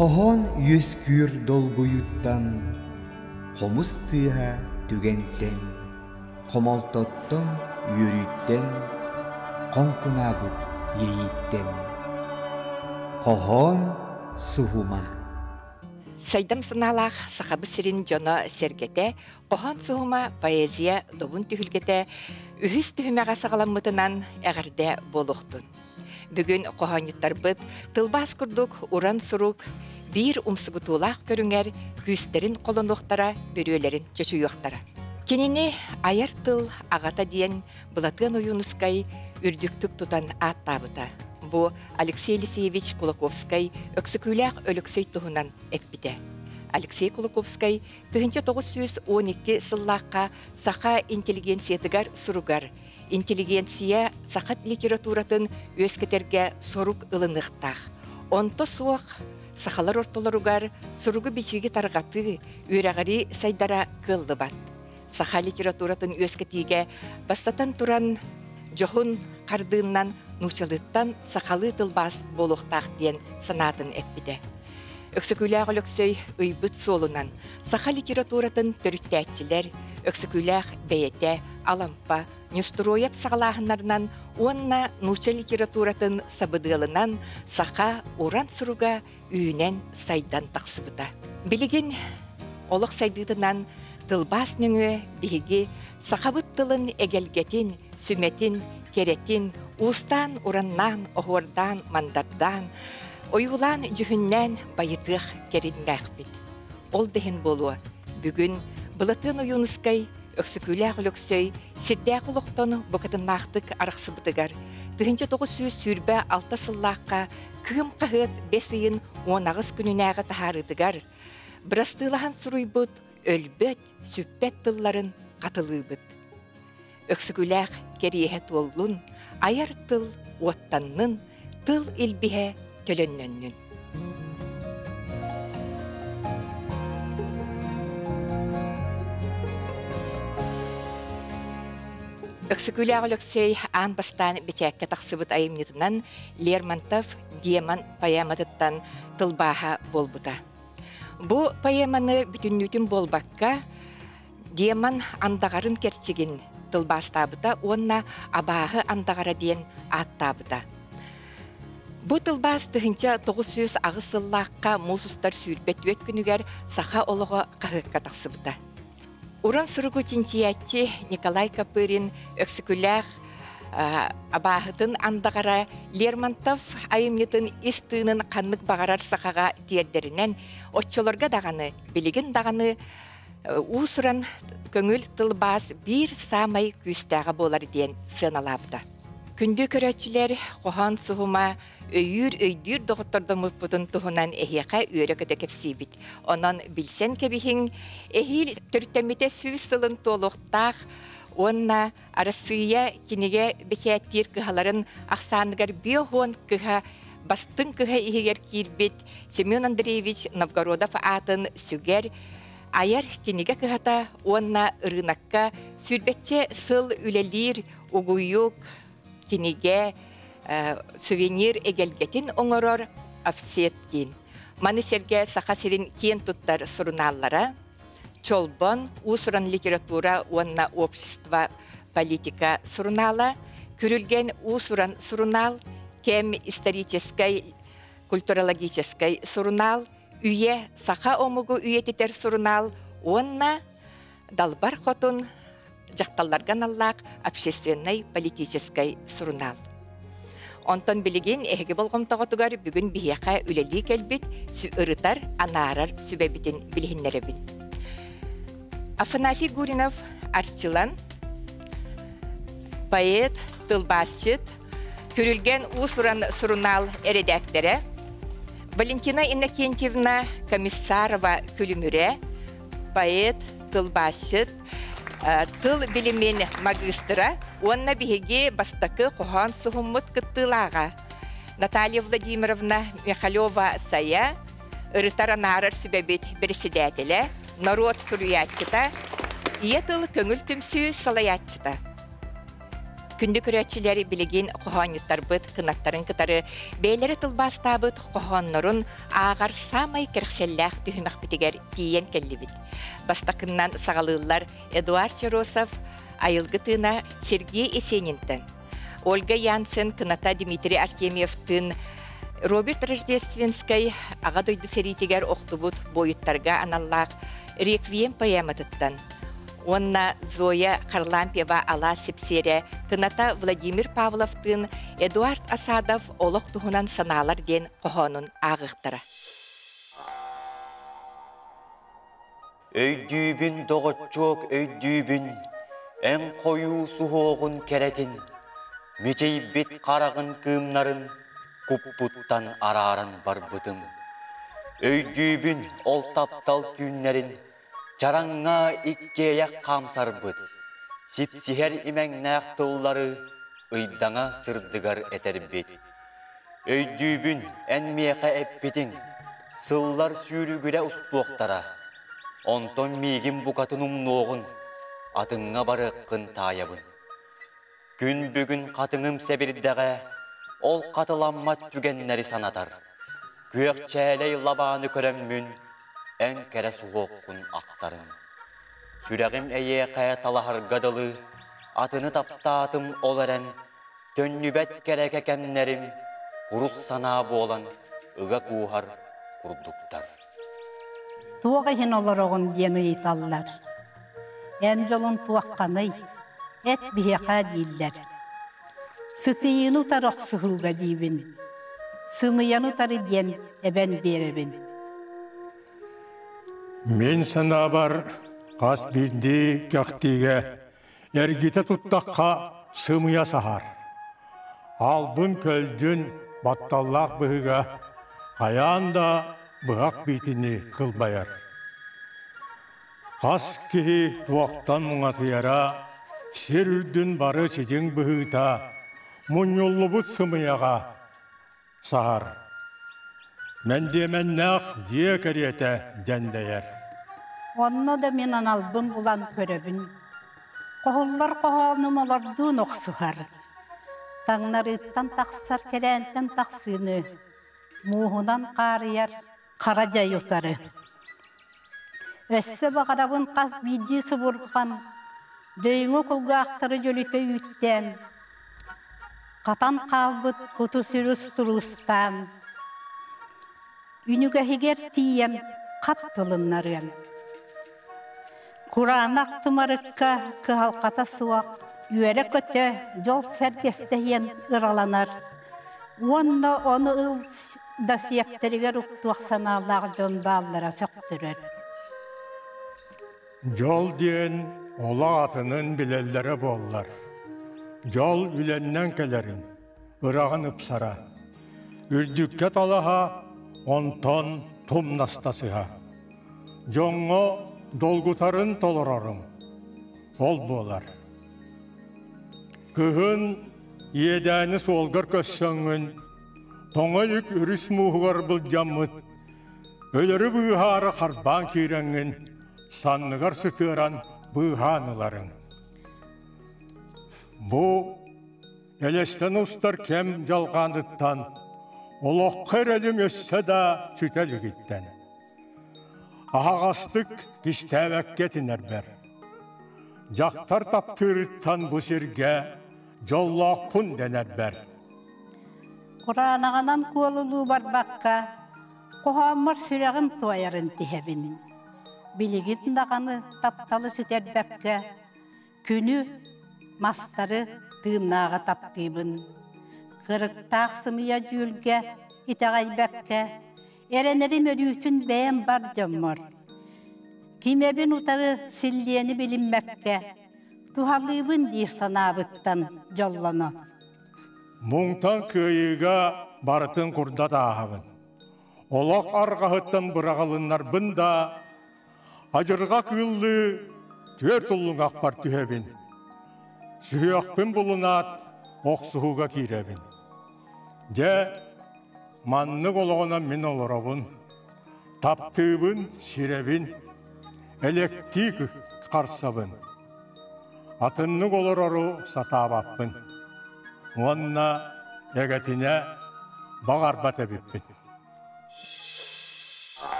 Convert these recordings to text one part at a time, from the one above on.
Хоһоон үөскүүр долгуйуттан, хомус тыаһа түгэнтэн, хомолтоттон, үөрүүттэн, хоҥкунаабыт иэйииттэн. Хоһоон суһума. Сайдам санаалаах Сахабыт сирин дьоно-сэргэтэ хоһоон суһума поэзия добун түһүлгэтэ үһүс түһүмэҕэ саҕаламмытынан эҕэрдэ буолуохтун. Бүгүн хоһоонньуттарбыт тылбаас курдук уран сурук биир умсугутуулаах көрүҥэр күүстэрин холонуохтара, бөрүөлэрин чочуйуохтара. Кинини айар тыл аҕата диэн Былатыан Ойуунускай үрдүктүк тутан ааттаабыта. Бу Алексей Елисеевич Кулаковскай Өксөкүүлээх Өлөксөй туһунан эппитэ. Алексей Кулаковскай 1912 сыллаахха саха интеллигенциятыгар суругар интеллигенция саха литературатын үөскэтэргэ сорук ылыныахтаах. Онто суох сахалар ортолоругар суругу-бичиги тарҕатыы, үөрэҕирии сайдара кыаллыбат. Саха литературатын үөскэтиигэ бастатан туран дьоһун хардыыннан нууччалыыттан сахалыы тылбаас буолуохтаах диэн санаатын эппитэ. Өксөкүүлээх Өлөксөй ыйбыт суолунан саха литературатын төрүттээччилэр Өксөкүүлээх бэйэтэ, Алампа, Нестроев саҕалааһыннарынан уонна нуучча литературатын сабыдыалынан саха уран суруга үүнэн-сайдан тахсыбыта. Билигин олох сайдыытынан тылбаас нөҥүө биһиги сахабыт тылын эгэлгэтин, сүмэтин, кэрэтин уустаан-ураннаан, оһуордаан-мандардаан, ойуулаан-дьүһүннээн байытыах кэриннээхпит. Ол да иһин буолуо, бүгүн Былатыан Ойуунускай Өксөкүүлээх Өлөксөй сирдээх олохтон букатыннаахтык арахсыбытыгар 1926 сыллаахха Кыым хаһыат бэс ыйын 18 күнүнээҕи таһаарыытыгар бырастыылаһан суруйбут өлбөт, сүппэт тылларын хатылыыбыт. Өксөкүлээх кэриэһэ туоллун, айар тыл уоттаннын, тыл илбиһэ төлөннөннүн. Өксөкүлээх Өлөксөй аан бастаан бэчээккэ тахсыбыт айымньытынан Лермонтов Демон поэматыттан тылбааһа буолбута. Бу поэманы бүтүннүүтүн буолбакка, Демон андаҕарын кэрчигин тылбаастаабыта уонна Абааһы андаҕара диэн ааттаабыта. Бу тылбаас 1908 сыллаахха муус устар 24 күнүгэр Саха олоҕо хаһыакка тахсыбыта. Уран суругу чинчийээччи Николай Копырин Өксөкүлээх абааһытын андаҕара Лермонтов айымньытын ис тыынын ханнык баҕарар сахаҕа тиэрдэринэн оччолорго даҕаны, билигин даҕаны уус-уран көҥүл тылбаас биир саамай күүстээҕэ буолар диэн сыаналаабыта. Күндү көрөөччүлэр, хоһоон суһума өйүүр, өйдүүр доҕоттордоммуппутун туһунан эһиэхэ үөрэ-көтө кэпсиибит. Онон билсэн кэбиһиҥ, эһиил төрүттэммитэ сүүс сылын туолуохтаах уонна Арассыыйа кинигэ бэчээттиир кыһаларын ахсааныгар биоһуон кыһа бастыҥ кыһа иһигэр киирбит Семен Андреевич Новгородов аатын сүгэр айар кинигэ кыһата уонна ырыынакка сүүрбэччэ сыл үлэлиир угуйук кинигэ сувенир эгэлгэтин оҥорор офсет киин. Маны сэргэ Саха сирин киэн туттар сурунааллара Чолбон, уус-уран литература уонна общество политика сурунаала, Күрүлгэн уус-уран сурунаал, Кэм историческай культурологическай сурунаал, Үйэ саха омугу үйэтитэр сурунаал уонна Далбар Хотун дьахталларга аналлаах общественнай политическай сурунаал. Онтон билигин эһиги болҕомтоҕутугар бүгүн биһиэхэ үлэлии кэлбит ырытар, анаарар сүбэбитин билиһиннэрэбит. Афанасий Гуринов Арчылан, поэт, тылбаасчыт, Күрүлгэн уус-уран сурунаал эрэдээктэрэ, Валентина Иннокентьевна Комиссарова Күлүмүрэ, поэт, тылбаасчыт, тыл билимин магыстра уонна биһиги бастакы хоһоон суһуммут кыттыылааҕа Наталья Владимировна Михалева-Сайа, ырытар-анаарар сүбэбит председателэ, норуот суруйааччыта, Ийэ тыл көҥүл түмсүү салайааччыта. Күндү көрөөччүлэр билигин хоһоонньуттарбыт кынаттарын кытары бэйэлэрэ тылбаастаабыт хоһооннорун ааҕар саамай кэрэхсэллээх түһүмэхпитигэр тиийэн кэллибит. Бастакыннан саҕалыыллар Эдуард Черосов «Айылгы тыына» Сергей Есенинтэн, Ольга Янсен кыната Дмитрий Артемьевтыын Роберт Рождественскай Аҕа дойду сэриитигэр охтубут буойуттарга аналлаах «Реквием» поэматыттан уонна Зоя Харлампьева Алаас сипсиэрэ кыната Владимир Павловтыын Эдуард Асадов «Олох туһунан санаалар» диэн хоһоонун ааҕыахтара. Өйдүүбүн, доҕоччуок, өйдүүбүн, эн хойуу суһуоҕун кэрэтин, мичийбит хараҕын кыымнарын куппуттан арааран барбытым. Өйдүүбүн ол таптал түүннэрин, чараҥҥа иккиэйэх хаамсарбыт, сипсиһэр имэҥнээх тыллары ыйдаҥа сырдыгар этэрбит. Өйдүүбүн, эн миэхэ эппитиҥ, сыллар сүүрүгүрэ устуохтара. Онтон миигин букатын умнуоҕун, атыҥҥа барыаххын таайабын. Күн бүгүн хатыҥым сэбирдэҕэ, ол хатыламмат түгэннэри санатар. Күөх чээлэй лабааны көрөммүн, эн кэрэ суһуоххун ахтарым. Сүрэҕим эйиэхэ талаһарга дылы, атыны таптаатым ол эрэн, Төннүбэт кэрэкэ кэмнэрим курус санаа буолан ыга кууһар курдуктар. Туох иһин олороҕун диэн ыйыталлар. Эн дьолун туохханый? Эт биһиэхэ дииллэр. Сытыйыыны утары охсуһууга диибин. Сымыйаны утары диэн эбэн биэрэбин. Мин санаабар хас биирдии кэхтиигэ Эргитэ туттахха сымыйа саһар. Албын-көлдьүн батталлаах быһыыга хайаан да быһах биитини кылбайар. Хас киһи туохтан муҥатыйара, сир үрдүн бары сидьиҥ быһыыта мунньуллубут сымыйаҕа саһар. Мэндиэмэннээх дьиэ кэриэтэ дьэндэйэр. Онно да мин аналбын булан көрөбүн. Хоһуллар хоһоонум олордуун охсуһар. Таҥнарыыттан тахсар кэрээнтэн тахсыыны, мууһунан хаарыйар хара дьай утары. Өссө баҕарабын хас биирдии субурҕан, дөйүҥү кулгаахтары дьөлүтэ үүттээн, хатан хаалбыт куту-сүрү устуруустаан, үнүгэһигэр тиийэн хат тылыннарыан. Кураанах тумарыкка кыһалҕата суох үөрэ-көтө дьол сэргэстэһиэн ыраланар уонна ону ыл да сиэптэригэр уктуох санаалаах дьон бааллара сөхтөрөр. Дьол диэн олох атынын билэллэрэ буоллар. Дьол үлэннэн кэлэрин, ыраҕын ыпсара. Үрдүккэ талаһа, онтон тумнастасыһа. Дьоҥҥо долгутарын толорорум. Ол буолар. Кыһын иэдээни суолгар көрсөҥҥүн, тоҥо илик өрүс мууһугар былдьаммыт, өлөрү быыһаары харбаан киирэҥҥин, санныгар сытыаран быыһаан ыларыҥ. Бу элэстэн устар кэм дьалҕааныттан олоххо эрэлим өссө да сүтэ илигиттэн. Аһаҕастык кистээбэккэ этинэрбэр. Дьахтар таптыырыттан бу сиргэ дьоллоохпун дэнэрбэр. Кураанаҕынан куолулуу барбакка, хоһооммор сүрэҕим туойарын тиһэбин. Билигин даҕаны тапталы сүтэрбэккэ, күнү, мастары тыыннааҕы таптыыбын. Кырыктаах сымыйа дьүүлгэ итэҕэйбэккэ, эрэнэрим өрүүтүн бэйэм бар дьоммор. Кимэбин утары силлиэни билиммэккэ, туһалыыбын диир санаабыттан дьоллоно. Муҥтан кыайыыга барытын курдат ааһабын. Олох арҕаһыттан быраҕылыннарбын да, адьырҕа кыыллыы түөрт уллуҥахпар түһэбин. Сүһүөхпүн булунаат, охсуһууга киирэбин. Дьэ, маннык олоҕунан мин олоробун. Таптыыбын, сирэбин, электии харсабын. Атыннык олорору сатаабаппын. уонна эгэтинэ баҕарбат эбиппин.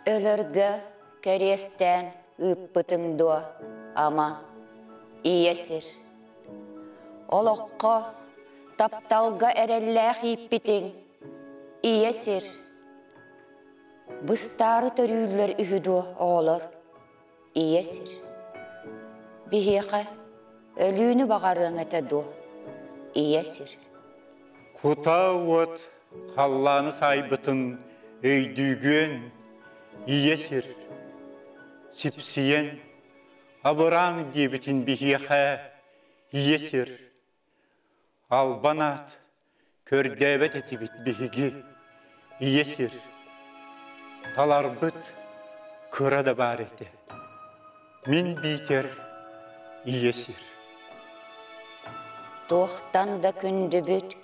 Өлөргө кэриэстээн ыыппытыҥ дуо, ама, ийэ сир? Олоххо тапталга эрэллээх ииппитиҥ, ийэ сир. Быстаары төрүүллэр үһү дуо оҕолор, ийэ сир? Биһиэхэ өлүүнү баҕарыаҥ этэ дуо, ийэ сир? Кутаа уот халлааны саайбытын өйдүүгүөн, ийэ сир, сипсийэн, абырааҥ диэбитин биһиэхэ ийэ сир, албан аат көрдөөбөт этибит биһиги, ийэ сир, таларбыт кыра да баар этэ. Мин биитэр ийэ сир. Туохтан да күндүбүт,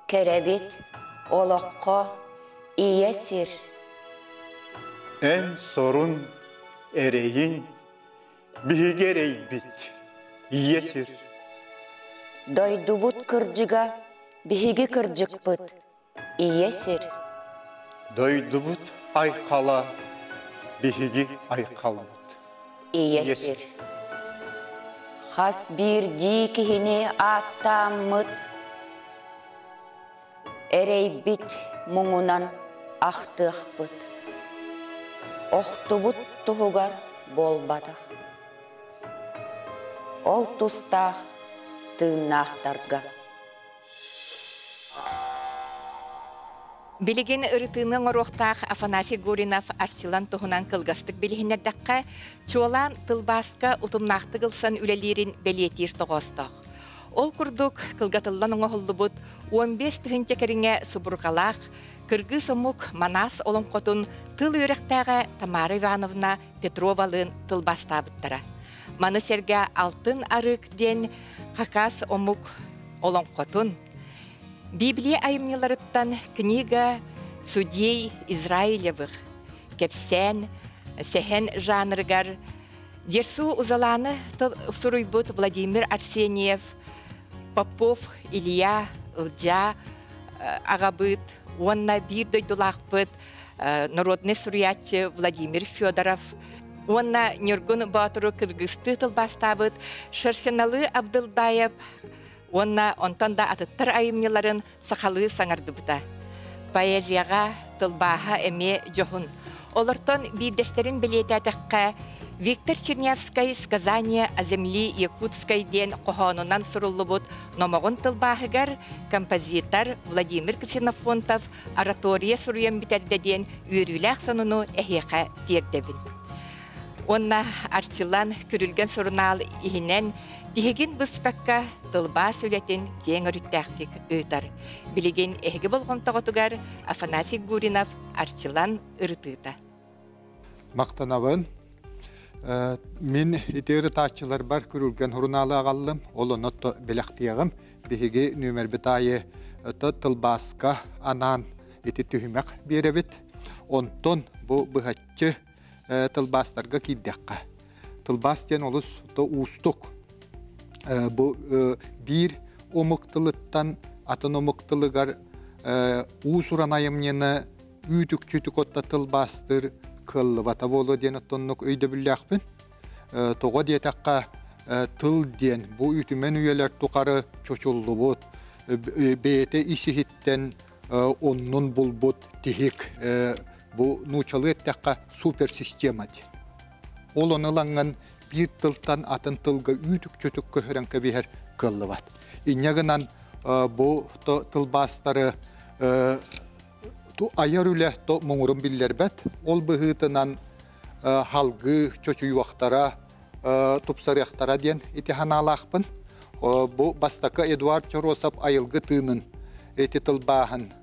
кэрэбит, олоххо ийэ сир. Эн сорун, эрэйин, биһиги эрэйбит, ийэ сир. Дойдубут кырдьыга, биһиги кырдьыкпыт, ийэ сир. Дойдубут айхала, биһиги айхалбыт. Ийэ сир. Хас биирдии киһини ааттааммыт, эрэйбит муҥунан ахтыахпыт. Охтубут туһугар буолбатах. Ол тустаах тыыннаахтарга. Билигин ырытыыны оҥоруохтаах Афанасий Гуринов Арчылан туһунан кылгастык билиһиннэрдэххэ, чуолаан тылбааска утумнаахтык ылсан үлэлиирин бэлиэтиир тоҕоостоох. Ол курдук, кылгатыллан оҥоһуллубут 15 тыһыынча кэриҥэ субурҕалаах кыргыз омук Манаас олоҥхотун тыл үөрэхтээҕэ Тамара Ивановна Петровалыын тылбаастаабыттара. Маны сэргэ Алтын арык диэн хакас омук олоҥхотун Библия айымньыларыттан книга судей Израилевых кэпсээн сэһэн жанрыгар Дерсу Узаланы суруйбут Владимир Арсеньев, Попов Илья Ылдьаа аҕабыт уонна биир дойдулаахпыт народный суруйааччы Владимир Федоров уонна Ньургун Боотуру кыргызтыы тылбаастаабыт Шершеналы Абдылбаев уонна онтон да атыттар айымньыларын сахалыы саҥардыбыта. Поэзияҕа тылбааһа эмиэ дьоһун. Олортон биирдэстэрин бэлиэтээтэххэ, Виктор Чернявскай «Сказание о земле Якутской» диэн хоһоонунан суруллубут номоҕун тылбааһыгар композитор Владимир Ксенофонтов оратория суруйан бүтэрдэ диэн үөрүүлээх сонуну эһиэхэ тиэрдэбин. Уонна Арчылан Күрүлгэн сурунаал иһинэн тиһигин быспакка тылбаас үлэтин киэҥ өрүттээхтик ыытар. Билигин эһиги болҕомтоҕутугар Афанасий Гуринов Арчылан ырытыыта. Махтанабын. Мин ити ырытааччыларбар Күрүлгэн сурунаалы аҕаллым. Ол онно бэлэхтиэҕим. Биһиги нүөмэрбит аайы тылбааска анаан ити түһүмэх биэрэбит. Онтон бу быһаччы тылбаастарга киирдэххэ. Тылбаас диэн олус уустук. Бу биир омук тылыттан атын омук тылыгар уус-уран айымньыны үүтүк-чүтүк отто тылбаастыыр кыаллыбата буолуо диэн оттоннук өйдөбүллээхпин. Тоҕо диэтэххэ, тыл диэн бу үтүмэн үйэлэр тухары чочуллубут, бэйэтэ ис-иһиттэн оннун булбут тиһик бу нуучалыы эттэххэ суперсистема диэн. Ол ону ылаҥҥын биир тылтан атын тылга үүтүк-чүтүк көһөрөн кэбиһэр кыаллыбат. Инньэ гынан бу тылбаастары айар үлэ муҥурун биллэрбэт. Ол быһыытынан халгыы чочуйуохтара, тупсарыахтара диэн ити санаалаахпын. Бу бастакы Эдуард Чоросов айылгы тыынын ити тылбааһын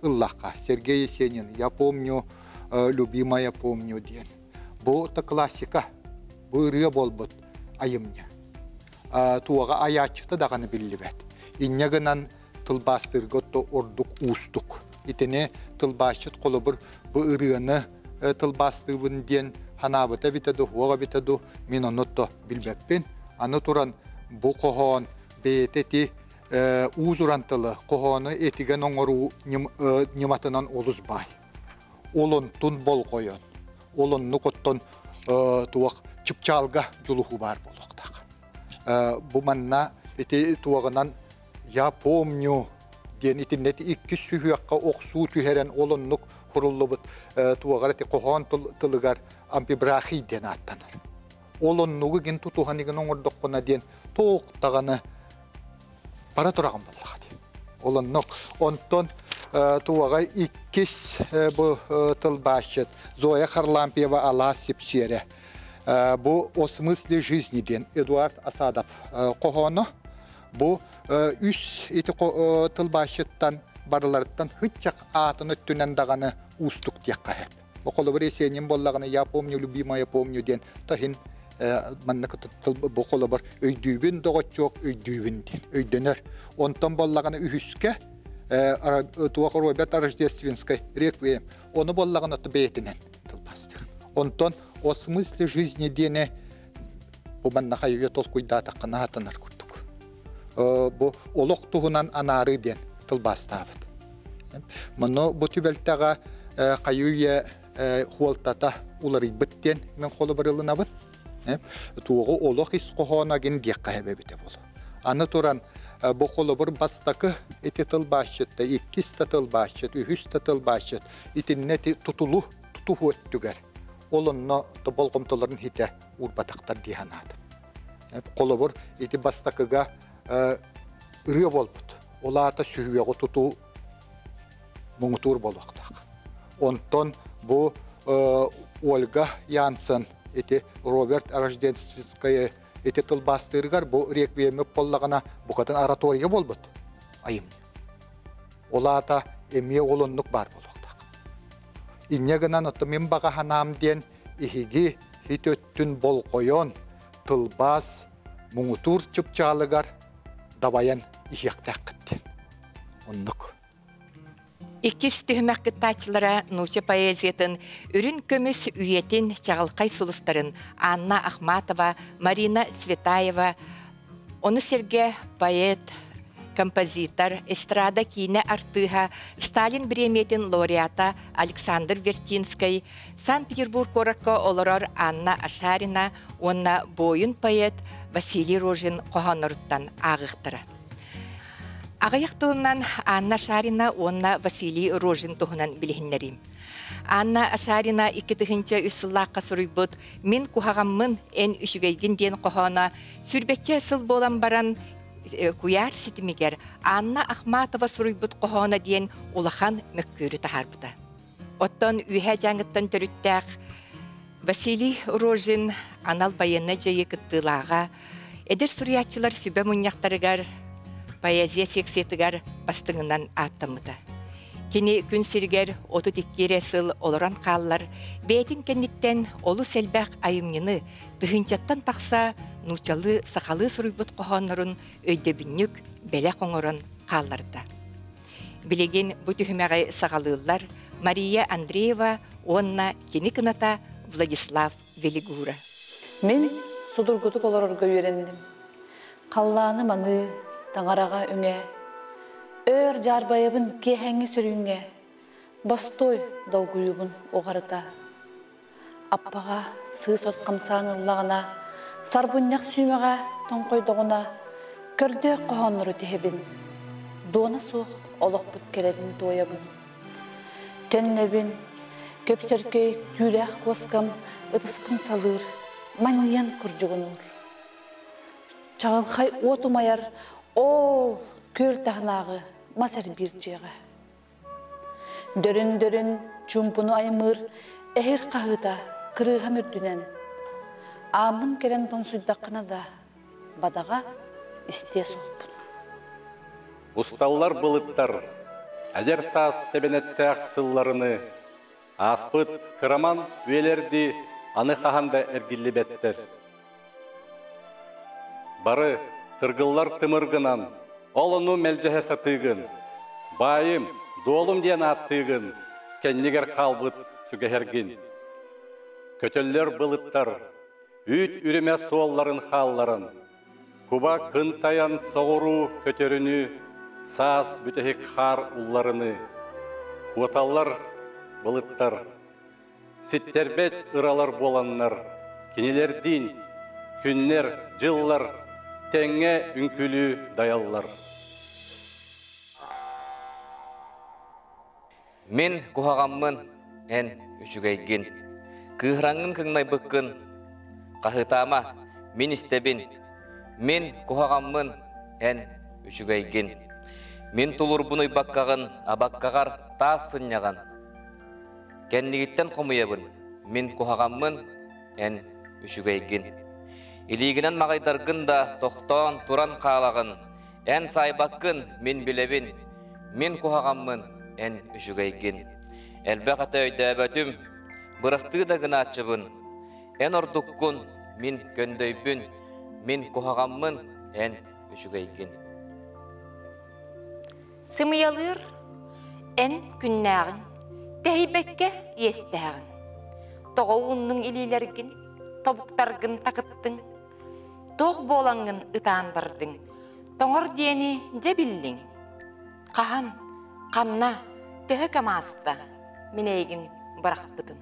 ыллахха. Сергей Есенин «Я помню, любимая помню» диэн. Бу та классика, бу ырыа буолбут айымньы. Туоҕа айааччыта даҕаны биллибэт. Инньэ гынан тылбаастыырга ордук уустук. Итини тылбаасчыт холобур бу ырыаны тылбаастыыбын диэн ханаабыта эбитэ ду, хуоҕа эбитэ ду, мин ону то билбэппин. Аны туран бу хоһоон бэйэтэ ити уус-уран тылы хоһоону этигэн оҥоруу ньыматынан олус баай. Ол онтун болҕойон, ол оннук оттон туох чыпчаалга дьулуһуу баар буолуохтаах. Бу манна ити туоҕунан «Я помню» диэн итиннэти иккис сүһүөххэ охсуу түһэрэн ол оннук хуруллубут туоҕар ити хоһоон тылыгар амфибрахий диэн ааттанар. Ол оннугу гин тутуһан игин оҥордоххуна диэн туох даҕаны бара тураҕын буоллаҕа дии. Ол оннук. Онтон туоҕа иккис бу тылбаасчыт Зоя Харлампьева Алаас сипсиэрэ. Бу «О смысле жизни» диэн Эдуард Асадов хоһооно. Бу үс ити тылбаасчыттан барыларыттан хыччах аатын өттүнэн даҕаны уустук диэххэ сөп. Холобур Есенин буоллаҕына «Я помню, любимая, помню» диэн таһин маннык бу холобур өйдүүбүн доҕоччуок өйдүүбүн диэн өйдөнөр. Онтон буоллаҕына үһүскэ туох Роберт Рождественскай реквием ону буоллаҕына бэйэтинэн тылбаастык. Онтон «О смысле жизни» диэни бу манна хайыйа толкуйдаатаххына хатанар курдук. Бу олох туһунан анаары диэн тылбаастаабыт. Манна бу түбэлтэҕэ хайыы хуолтата уларыйбыт диэн мен холобурылынабын. Туоҕу олох ис хоһооно гин диэххэ эбэбитэ болу. Аны туран бу холобур бастакы ити тылбаасчытта, иккис да тылбаасчыт, үһүс да тылбаасчыт итиннэ тутулу тутуһу өттүгэр ол онно болҕомтолорун хитэ уурбатахтар дии санаатым. Холобур ити бастакыга ырыа буолбут. Ол аата сүһүөҕү тутуу муҥутуур буолуохтаах. Онтон бу Ольга Янсен ити Роберт Рождественскай ити тылбаастыырыгар бу реквиемик буоллаҕына букатын оратория буолбут айымньы. Ол аата эмиэ ол оннук баар буолуохтаах. Инньэ гынан отто мин баҕа санаам диэн иһиги хит өттүн болҕойон тылбаас муҥутуур чыпчаалыгар дабайан иһиэхтээххит диэн. Оннук. Иккис түһүмэх кыттааччылара нуучча поэзиятын үрүн көмүс үйэтин чаҕылхай сулустарын Анна Ахматова, Марина Цветаева, ону сэргэ поэт, композитор, эстрада киинэ артыыһа, Сталин бириэмийэтин лауреата Александр Вертинскэй, Санкт-Петербург куоракка олорор Анна Ашарина уонна буойун поэт Василий Рожин хоһоонноруттан ааҕыахтара. Аҕыйах тылынан Анна Шарина уонна Василий Рожин туһунан билиһиннэриим. Анна Шарина 2003 сыллаахха суруйбут «Мин куһаҕаммын, эн үчүгэйгин» диэн хоһооно сүүрбэччэ сыл буолан баран куйаар ситимигэр Анна Ахматова суруйбут хоһооно диэн улахан мөккүөрү таһаарбыта. Оттон Үөһээ Дьааҥыттан төрүттээх Василий Рожин анал байыаннай дьайыы кыттыылааҕа эдэр суруйааччылар сүбэ мунньахтарыгар поэзия секциятыгар бастыҥынан ааттаммыта. Кини күн сиригэр 32 эрэ сыл олорон хааллар, бэйэтин кэнниттэн олус элбэх айымньыны тыһыынчаттан тахса нууччалыы, сахалыы суруйбут хоһооннорун өйдөбүнньүк бэлэх оҥорон хаалларда. Билигин бу түһүмэҕи саҕалыыллар Мария Андреева уонна кини кыната Владислав Велигура. Мин судургутук олорорго үөрэнним. Халлааны маны таҥараҕа үҥэ, өөр дьаарбайабын киэһэҥҥи сүрүҥҥэ, бостой долгуйубун уҕарыта. Аппаҕа сыыс от хамсаан ыллаҕына, сарбынньах сүүмэҕэ тоҥхойдоҕуна, көрдөөх хоһооннору тиһэбин, дуона суох олохпут кэрэтин туойабын. Төннөбүн, көпсөркөй түүлээх куоскам ытыспын салыыр, манньыйан курдьугунуур. Чаҕылхай уот умайар оол күөл таһынааҕы мас эрбиир дьиэҕэ. Дөрүн-дөрүн чуумпуну аймыыр эһир хаһыыта кырыыһам үрдүнэн ааммын кэлэн тоҥсуйдаххына да бадаҕа истиэ суохпун. Усталлар былыттар эдэр саас тэбэнэттээх сылларыны ааспыт кыраман үйэлэрди аны хаһан да эргиллибэттэр. Бары тыргыллар тымыргынан, Ол ону мэлдьэһэ сатыыгын. Баайым, дуолум диэн ааттыыгын, кэннигэр хаалбыт сүгэһэргин. Көтөллөр былыттар, үүт үрүмэ суолларын хаалларан, куба кынтайан соҕуруу көтөрүнүү, саас бүтэһик хаар улларыныы. Куоталлар былыттар, ситтэрбэт ыралар буоланнар, кинилэрдиин күннэр, дьыллар тэҥҥэ үҥкүүлүү дайаллар. Мин куһаҕаммын, эн үчүгэйгин. Кыыһыраҥҥын кыҥнайбыккын. Хаһыытаама, мин истэбин. Мин куһаҕаммын, эн үчүгэйгин. Мин тулурбун уйбаккаҕын, абаккаҕар таас сынньаҕын. Кэннигиттэн хомуйабын, мин куһаҕаммын, эн үчүгэйгин. Илиигинэн маҕайдаргын да тохтоон туран хаалаҕын, эн саайбаккын, мин билэбин, мин куһаҕаммын, эн үчүгэйгин. Элбэх этэ өйдөөбөтүм, бырастыы да гынааччыбын, эн ордуккун, мин көндөйбүн, мин куһаҕаммын, эн үчүгэйгин. Сымыйалыыр эн күннээҕиҥ, тэһийбэккэ иэстэһэҕин. Тоҕо ууннуҥ илиилэргин, тобуктаргын такыттыҥ? Туох буолаҥҥын ытаан бардыҥ? Тоҥор диэни дьэ биллиҥ? Хаһан, ханна, төһө кэм ааста мин эйигин бырахпытым?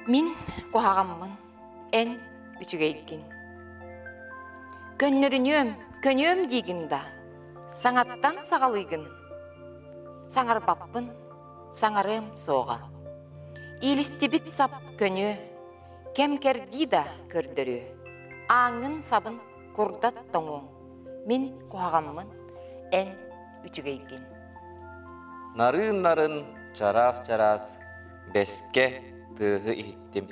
Мин куһаҕаммын, эн үчүгэйгин. Көннөрүнүөм, көнүөм диигин да, саҥаттан саҕалыыгын. Саҥарбаппын, саҥарыам суоҕа. Иилистибит сап көнүө, кэм кэрдии да көрдөрүө. Ааҥҥын сабын курдат тоҥуоҥ, мин куһаҕаммын, эн үчүгэйгин. Нарын-нарын, чараас-чараас, бэскэ тыаһы иһиттим.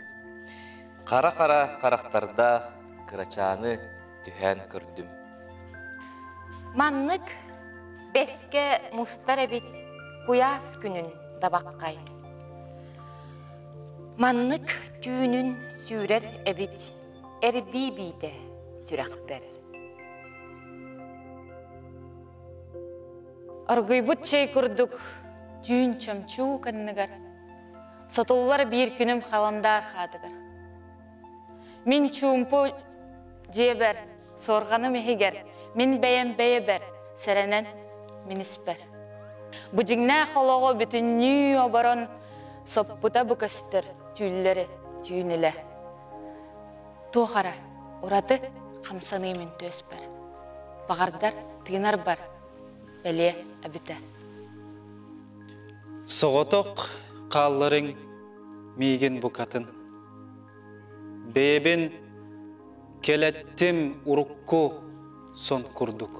Хара-хара харахтардаах кырачааны түһээн көрдүм. Маннык бэскэ мустар эбит куйаас күнүн дабаккай. Маннык түүнүн сүүрэр эбит эрбии биитэ сүрэхпэр. Оргуйбут чэй курдук түүн чөмчүүк анныгар Сотуллар биир күнүм халандаар хаатыгар. Мин чуумпу дьиэбэр, суорҕаным иһигэр, мин бэйэм бэйэбэр, сэрэнэн мин испэр. Бу дьиҥнээх олоҕу бүтүннүү оборон соппута бу көстөр түүллэри түүн илэ. Туох эрэ ураты хамсаныы мин түөспэр. Баҕардар тыынарбар бэлиэ эбитэ. Соҕотох хаалларыҥ миигин букатын. Бэйэбин кэлэттим урукку сон курдук.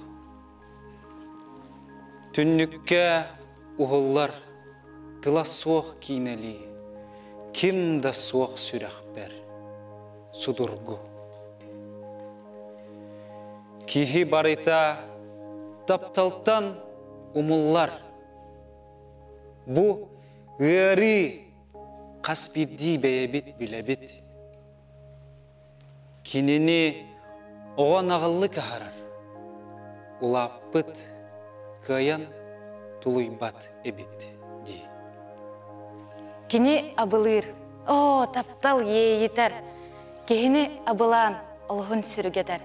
Түннүккэ уһуллар тыла суох киинэлии, ким да суох сүрэхпэр судургу. Киһи барыта тапталтан умуллар. Бу ыарыы хас биирдии бэйэбит билэбит. Кинини оҕо наҕыллык аһарар, улааппыт кыайан тулуйбат эбит дии. Кини абылыыр, оо, таптал иэйитэр, киһини абылаан олоһун сүргэтэр,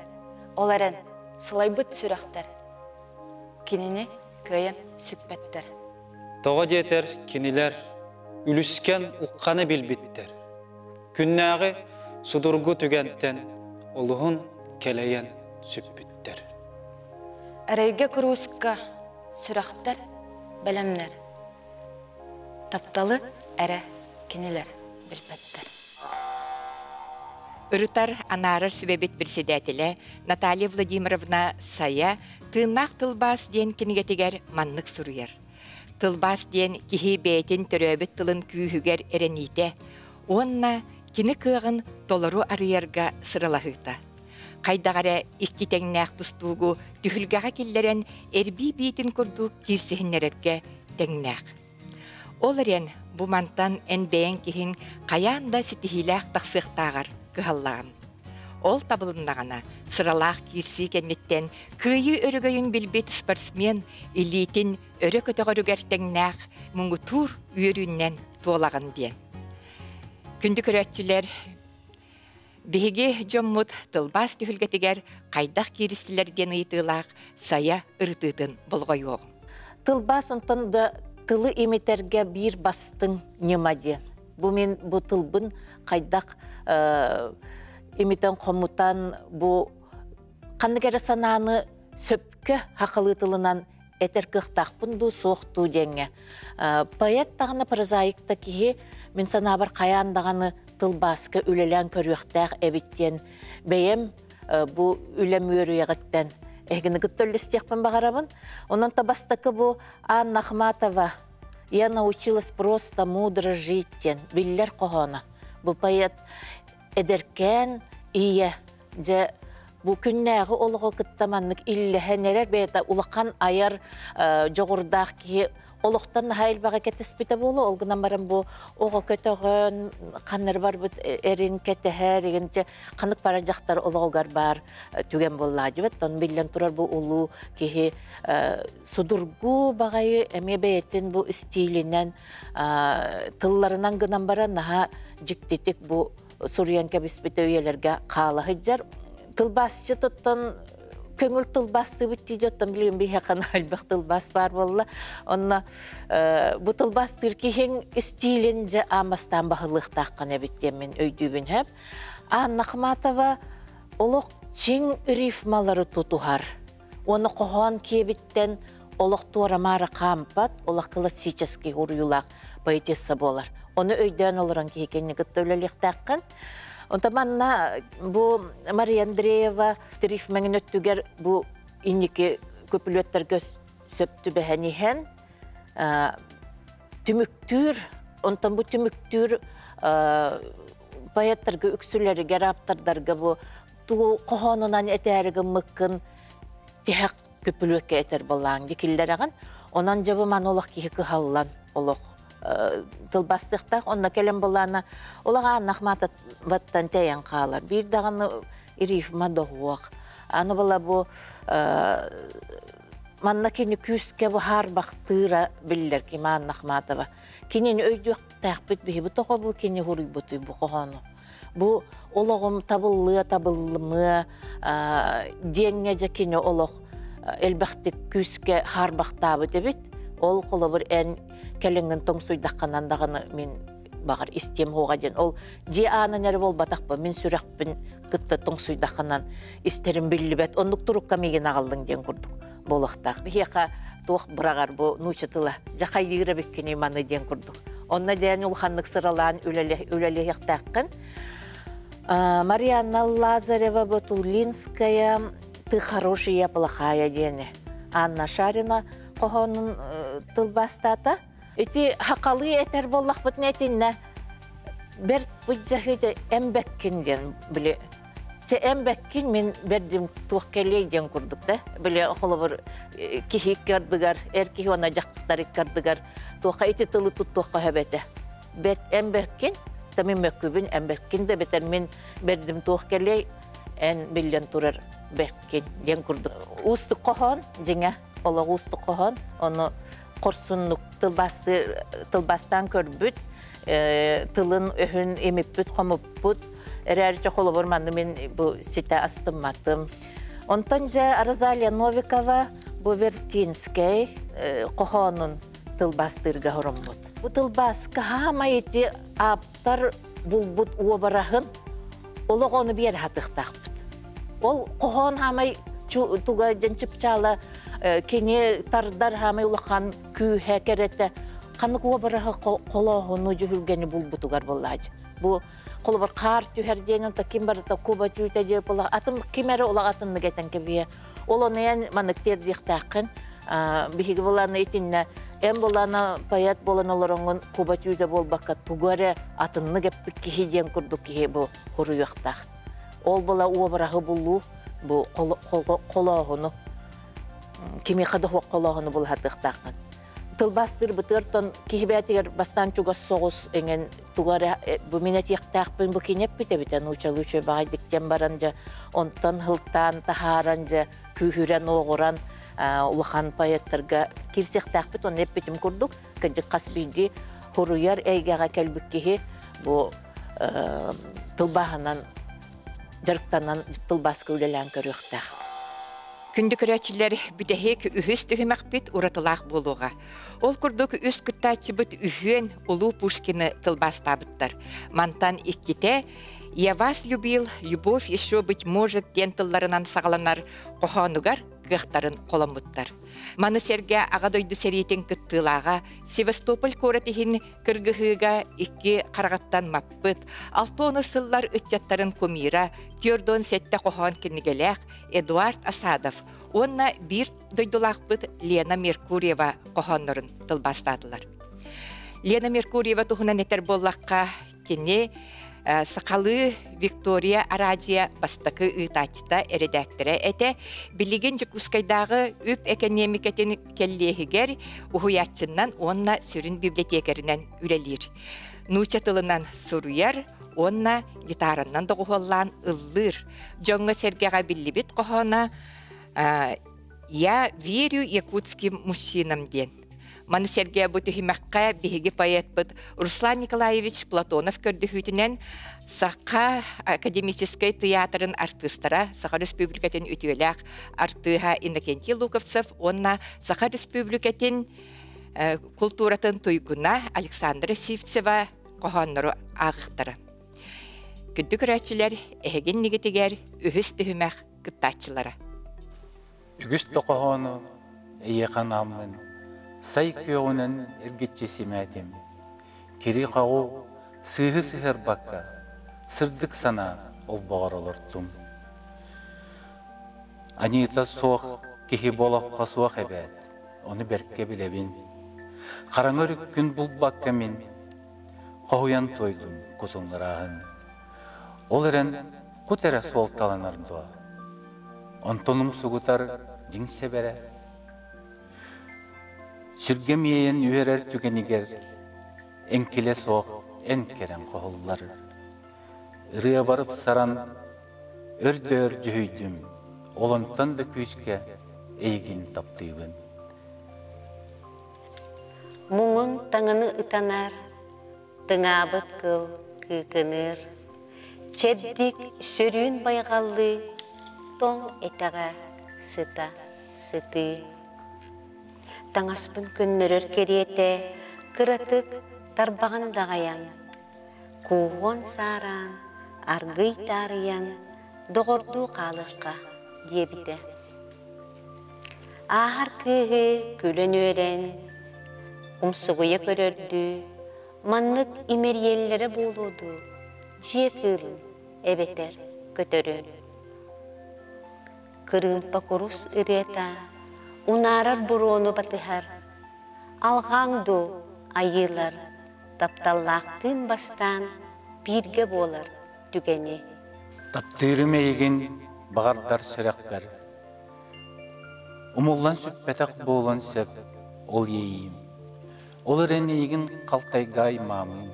ол эрэн сылайбыт сүрэхтэр кинини кыайан сүкпэттэр. Тоҕо диэтэр кинилэр үлүскэн ухханы билбиттэр. Күннээҕи судургу түгэнтэн олуһун кэлэйэн сүппүттэр. Эрэйгэ курууска сүрэхтэр бэлэмнэр. Тапталы эрэ кинилэр билбэттэр. Ырытар, анаарар сүбэбит председателэ Наталья Владимировна Сайа Тыыннаах тылбаас диэн кинигэтигэр маннык суруйар. Тылбаас диэн киһи бэйэтин төрөөбүт тылын күүһүгэр эрэниитэ уонна кини кыаҕын толору арыйарга сыралаһыыта. Хайдах эрэ икки тэҥнээх тустуугу түһүлгэҕэ киллэрэн эрбии биитин курдук киирсиһиннэрэргэ тэҥнээх. Ол эрэн бу мантан эн бэйэҥ киһиҥ хайаан да ситиһиилээх тахсыахтааҕар кыһаллаҕын. Ол табылыннаҕына, сыралаах киирсии кэнниттэн кыайыы өрөгөйүн билбит спортсмен илиитин өрө көтөҕөрүгэр тэҥнээх муҥутуур үөрүүннэн туолаҕын диэн. Күндү көрөөччүлэр, биһиги дьоммут тылбаас түһүлгэтигэр хайдах кииристилэр диэн ыйытыылаах сайа ырытыытын болҕойуоҕуҥ. Тылбаас онтон да тылы имитэргэ биир бастыҥ ньыма диэн. Бу мин бу тылбын хайдах имитэн хомутан бу ханнык эрэ санааны сөпкө хахалыы тылынан этэр кыахтаахпын дуу, суох дуу диэҥҥэ. Поэт даҕаны, прозаик да киһи мин санаабар хайаан даҕаны тылбааска үлэлээн көрүөхтээх эбит диэн бэйэм бу үлэм үөрүйэҕиттэн эһигини кытта үллэстиэхпин баҕарабын. Онон та бастакы бу Анна Ахматова «Я научилась просто мудро жить» диэн биллэр хоһооно. Бу поэт эдэркээн ийэ дьэ бу күннээҕи олоҕу кытта маннык иллэһэн эрэр бэйэтэ улахан айар дьоҕурдаах киһи олохтон наһаа элбэҕи кэтэспитэ буолуо. Ол гынан баран бу оҕо көтөҕөн ханнары барбыт эрин кэтэһэр игинчэ ханнык бара дьахтар олоҕугар баар түгэн буоллаа дибэт. Тон биллэн турар бу улуу киһи судургу баҕайы эмиэ бэйэтин бу стилинэн тылларынан гынан баран наһаа дьиктитик бу суруйан кэбиспитэ үйэлэргэ хаала сылдьар. Тылбаасчыт оттон көҥүл тылбаастыыбыт дии оттон билигин биһиэхэ элбэх тылбаас баар буолла. Онно бу тылбаастыыр киһиҥ истиилин дьэ аамастаан баһылыахтааххын эбит диэн мин өйдүүбүн һэп. Анна Ахматова олох чиҥ рифмалары тутуһар. Уонна хоһоон киэбиттэн олох туора-маара хаампат, олох классический уруйулаах поэтесса буолар. Ону өйдөөн олорон киһи кэнни кытта үлэлиэхтээххин. Онто манна бу Мария Андреева рифмэҥин өттүгэр бу инники көпүлүөттэргэ сөп түбэһэн иһэн түмүктүүр, онтон бу түмүктүүр поэттарга үксүлэригэр, ааптардарга бу тугу хоһоонунан этээри гыммыккын тиһэх көпүлүөккэ этэр буоллааҥ дикиллэрэҕин. Онон дьэ бу маны олох киһи кыһаллан олох тылбастыахтаах. Онно кэлэн буоллаана олох ааннах маататтан тэйэн хаалар. Биир даҕаны рифма доһуох. Аны була бу манна кини күүскэ бу хаарбахтыыра биллэр ким Анна Ахматова. Кинини өйдүөхтээхпит биһи бу тоҕо бу кини хуруйбутуй бу хоһоону. Бу олоҕум табыллыа табыллымыа диэҥҥэ дьэ кини олох элбэхтик күүскэ хаарбахтаабыт эбит. Ол холобур эн кэлиҥҥин тоҥсуйдаххынан даҕаны мин баҕар истиэм уоҕа диэн. Ол дьиэ аанын эрэ буолбатахпын, мин сүрэхпин кытта тоҥсуйдаххынан истэрим биллибэт. Оннук турукка миигин аҕаллыҥ диэн курдук буолуохтаах. Биһиэхэ туох быраҕар бу нуучча тыла дьахайыыр эбиккиний маны диэн курдук. Онно дьээн улаханнык сыралаан үлэлэһиэхтээххин. Марианна Лазарева Ботулинская «Ты хорошая, я плохая» диэни Анна Шарина хоһоонун тылбаастаата. Ити хакалыы этэр буоллахпытына этиннэ бэрт быдьаһы эмбэккин диэн били Чэ эмбэккин мин бэрдим туох кэлиэй диэн курдук да. Били холобур киһи икки ардыгар, эр киһи уонна дьахтар икки ардыгар туохха ити тылы туттуохха сөп этэ. Бэрт эмбэккин, та мин мөккүбүн эмбэккин да бэтэр мин бэрдим туох кэлиэй, эн биллэн турар бэркин диэн курдук. Уустук хоһоон, дьиҥэ, олох уустук хоһоон. Ону хорсуннук тылбаастаан көрбүт, тылын өһүн имиппит, хомуппут. Эрээрчэ холобур манны мин бу ситэ астымматым. Онтон дьэ Розалия Новикова бу Вертинскэй хоһоонун тылбаастыырга хоруммут. Бу тылбааска хаамай ити ааптар булбут уобараһын олох ону биэр хатыхтаахпыт. Ол хоһоон хаамай туга дьэн чыпчаала кини тардар хаамай улахан күүһэ кэрэтэ ханнык уобараһы холооһуну дьүһүлгэни булбутугар буоллаачы. Бу холобур хаар түһэр диэн онто ким барыта куба түүтэ диэ була атын ким эрэ улах атыннык этэн кэбиэ. Ол ону эн маннык тиэрдиэхтээххин биһиги буланы итиннэ эн булана поэт буолан олороҥҥун куба түүтэ буолбакка тугу эрэ атыннык эппит киһи диэн курдук киһи бу хуруйуохтаах. Ол була уобараһы булуу бу холооһуну кимиэхэ да холооһуну булаһатыахтааххын. Тылбаастыырбытыгар тон киһи бэйэтигэр бастаан чугас соҕус эҥин тугу эрэ бу мин этиэхтээхпин бу кини эппит эбитэ нуучалыы үчүгэй баҕайдык диэн баран дьэ онтон һылтаан таһааран дьэ күүһүрэн уоҕуран улахан поэттарга киирсиэхтээхпит. Онно эппитим курдук, кырдьык, хас биирдии суруйар эйгэҕэ кэлбит киһи бу тылбааһынан дьарыктанан тылбааска үлэлээн көрүөхтээх. Күндү көрөөччүлэр, бүтэһик үһүс түһүмэхпит уратылаах буолуоҕа. Ол курдук үс кыттааччыбыт үһүөн улуу Пушкины тылбаастаабыттар. Мантан иккитэ «Я вас любил, любовь еще быть может» диэн тылларынан саҕаланар хоһоонугар кыахтарын холоммуттар. Маны сэргэ Аҕа дойду сэриитин кыттыылааҕа Севастополь куорат иһин кыргыһыыга икки хараҕыттан маппыт, 60 сыллар ыччаттарын кумира, 47 хоһоон кинигэлээх Эдуард Асадов уонна биир дойдулаахпыт Лена Меркурьева хоһооннорун тылбаастаатылар. Лена Меркурьева туһунан этэр буоллахха, кини сахалыы Виктория араадьыйа бастакы ыытааччыта, эрэдээктэрэ этэ. Билигин Дьокуускайдааҕы үп экэниэмикэтин кэллиэһигэр уһуйааччынан уонна сүрүн библиотекарынан үлэлиир. Нуучча тылынан суруйар уонна гитаранан доҕуһуоллаан ыллыыр. Дьоҥҥо-сэргэҕэ биллибит хоһооно «Я верю якутским мужчинам» диэн. Маны сэргэ бу түһүмэххэ биһиги поэтпыт Руслан Николаевич Платонов көрдөһүүтүнэн Саха академическай тыйаатырын артыыстара, Саха Республикатын үтүөлээх артыыһа Иннокентий Луковцев уонна Саха Республикатын култууратын туйгуна Александра Сивцева хоһооннору ааҕыахтара. Күндү көрөөччүлэр, эһигин нигитигэр үһүс түһүмэх кыттааччылара. Үгүс да хоһоону эйиэхэ анааммын, сай күөҕүнэн эргиччи симээтим. Кири-хоҕу сыыһы сыһыарбакка, сырдык санаа олбоҕор олортум. Аньыыта суох киһи болоххо суох эбээт, ону бэркэ билэбин. Хараҥа өрүккүн булбакка мин хоһуйан туойдум кутуҥ ырааһын. Ол эрэн кут эрэ суолталанар дуо? Онтон умсугутар дьиҥ сэбэрэ. Сүргэм иэйэн үөрэр түгэнигэр эҥкилэ суох эн кэрэн хоһуллар. Ырыа барып саран өр да өр дьүһүйдүм, ол онтон да күүскэ эйигин таптыыбын. Муҥун таҥаны ытанар, тыҥаабыт кыл кыыкыныыр, чэбдик сөрүүн байҕаллыы тоҥ этэҕэ сыта сытыы. Таҥаспын көннөрөр кэриэтэ кыратык тарбаҕын даҕайан, кууһуон саараан, аргыый таарыйан доҕордуу хаалыахха диэбитэ. Ааһар кыыһы күлэн-үөрэн, умсугуйа көрөрдүү, маннык имэрийэллэрэ буолуо дуу, дьиэ кыылын эбэтэр көтөрүн. Кырыымпа курус ырыата унаарар буруону батыһар, алҕааҥ дуу, айыылар тапталлаахтыын бастаан бииргэ буолар түгэни. Таптыырым эйигин баҕардар сүрэхпэр Умуллан сүппэтэх буолуон сөп ол иэйиим. Ол эрэн эйигин халтайга аймаамыым.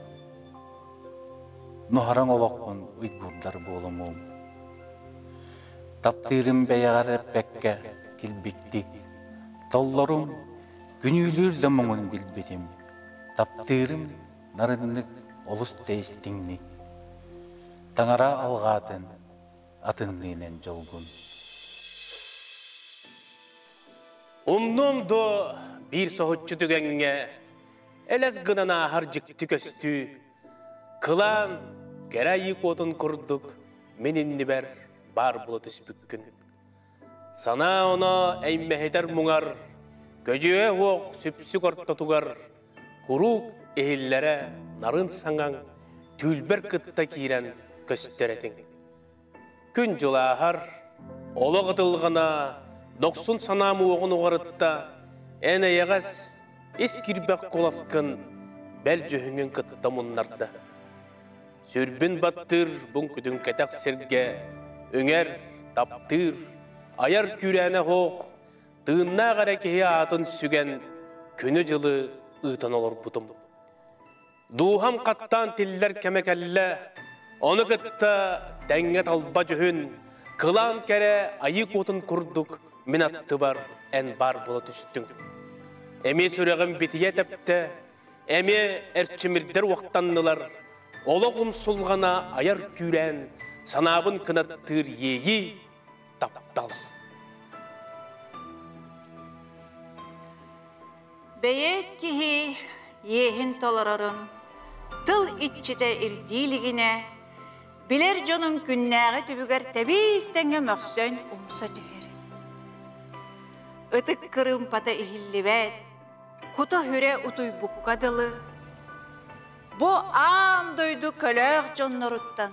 Нуһараҥ олоххун уйгуурдар буолумуум. Таптыырым бэйэҕэр эппэккэ килбиктик, толлорум күнүүлүүр да муҥун билбитим. Таптыырым нарыннык олус да истиҥник. Таҥара алҕаатын атынныынан дьолгун. Умнуом дуо биир соһуччу түгэҥҥэ элэс гынан ааһар дьикти көстүү, кылаан кэрэ айыы куотун курдук мин иннибэр баар буола түспүккүн. Санаа оно эймэһитэр муҥар, көдьүө уох сүпсүк ортотугар куруук иһиллэрэ нарын саҥаҥ түүлбэр кытта киирэн көстөр этиҥ. Күн дьылааһар, олох ытылҕана, дохсун санаам уоҕун уҕарытта, эн эйэҕэс, ис киирбэх куоласкын бэл дьүһүҥҥүн кытта муннарда. Сүрбүн баттыыр буҥкүтүн кэтэх сиргэ үҥэр, таптыыр, айар күүрээнэ оһох, тыыннаах эрэ киһи аатын сүгэн, күнү-дьылы ыытан олорбутум. Дууһам хаттаан тиллэр кэмэ кэллэ, ону кытта тэҥҥэ талба дьүһүн, кылаан кэрэ айыы куотун курдук мин аттыбар эн баар буола түстүҥ. Эмиэ сүрэҕим битийэ тэптэ, эмиэ эрчимирдэр уохтаннылар, олох умсулҕана айар күүрээн, санаабын кынаттыыр иэйии, таптал. Бэйэт киһи иэһин толорорун тыл иччитэ ирдии илигинэ, билэр дьонун күннээҕи түбүгэр тэбиис-тэҥҥэ мөхсөн умса түһэр. Ытык кырыымпата иһиллибэт, кута-хүрэ утуйбукка дылы, бу аан дойду көлөөх дьонноруттан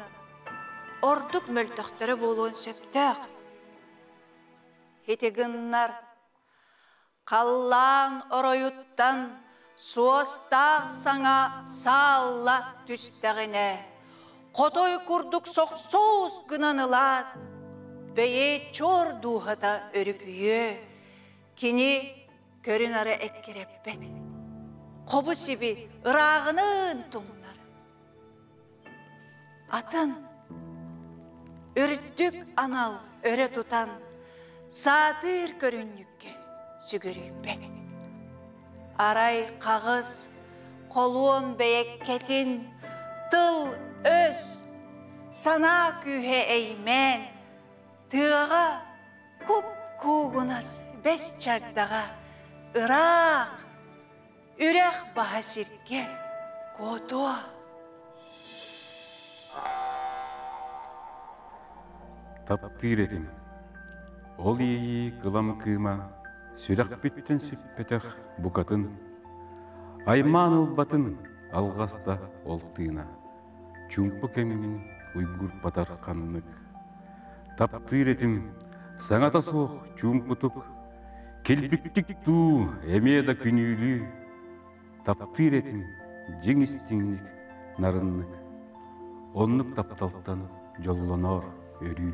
ордук мөлтөхтөрө буолуон сөптөөх. Ити гыннар халлаан оройуттан суостаах саҥа саалла түстэҕинэ, хотой курдук сохсоус гынан ылаат, бэйэ чуор дууһата өрүкүйүө, кини көрүн-ары эккирэппэт. Хобу-сиби ырааҕыныын тумнар. Атын үрдүк анал өрө тутан саатыыр көрүнньүккэ сүгүрүйбэт. Арай хаҕыс холуон бэйэккэтин тыл-өс, санаа күүһэ эймээн, тыаҕа куп-куугунас бэс чагдаҕа ыраах Үрэх баһа сиргэ куотуо. Таптыыр этим. Ол иэйии кылам кыыма сүрэхпиттэн сүппэтэх букатын. Аймаан ылбатын алҕаста ол тыына. Чуумпу кэмҥин уйгурпатар ханнык. Таптыыр этим саҥата суох чуумпутук Килбиктик дуу, эмиэ да күнүүлүү, таптыыр этим дьиҥ истиҥник, нарыннык. Оннук тапталтан дьоллоноор өрүү.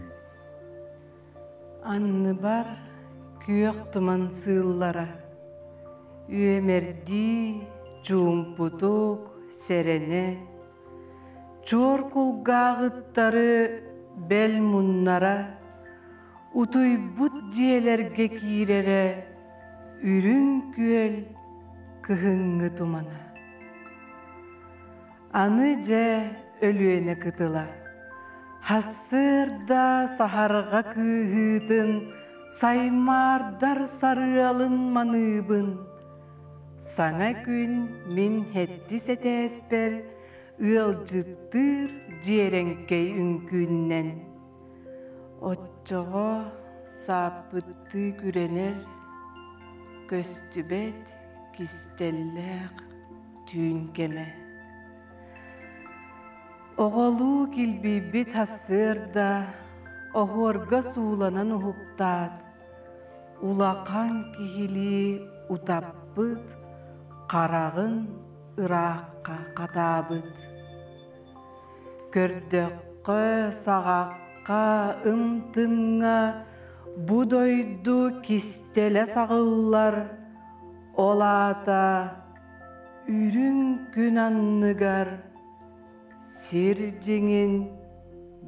Анныбар күөх туман сыыллара, үөмэрдии, чуумпутук, сэрэнэ, чуор кулгааҕыттары бэл муннара, Утуйбут дьиэлэргэ киирэрэ үрүҥ күөл кыһыҥҥы тумана. Аны дьэ Өлүөнэ кытыла. Сарсыарда саһарҕа кыыһыытын саймаардар сарыалын маныыбын. Саҥа күн мин сэттис этээспэр ыалдьыттыыр дьиэрэҥкэй үҥкүүннэн. Оччоҕо сааппыттыы күрэнэр, көстүбэт кистэллээх түүн кэмэ. Оҕолуу килбийбит сарсыарда оһуорга сууланан уһуктаат, улахан киһилии утаппыт хараҕын ыраахха хатаабыт. Көрдөххө, саҕахха, ымтымҥа бу дойду кистэлэ саҕыллар, ол аата үрүҥ күн анныгар сир дьиҥин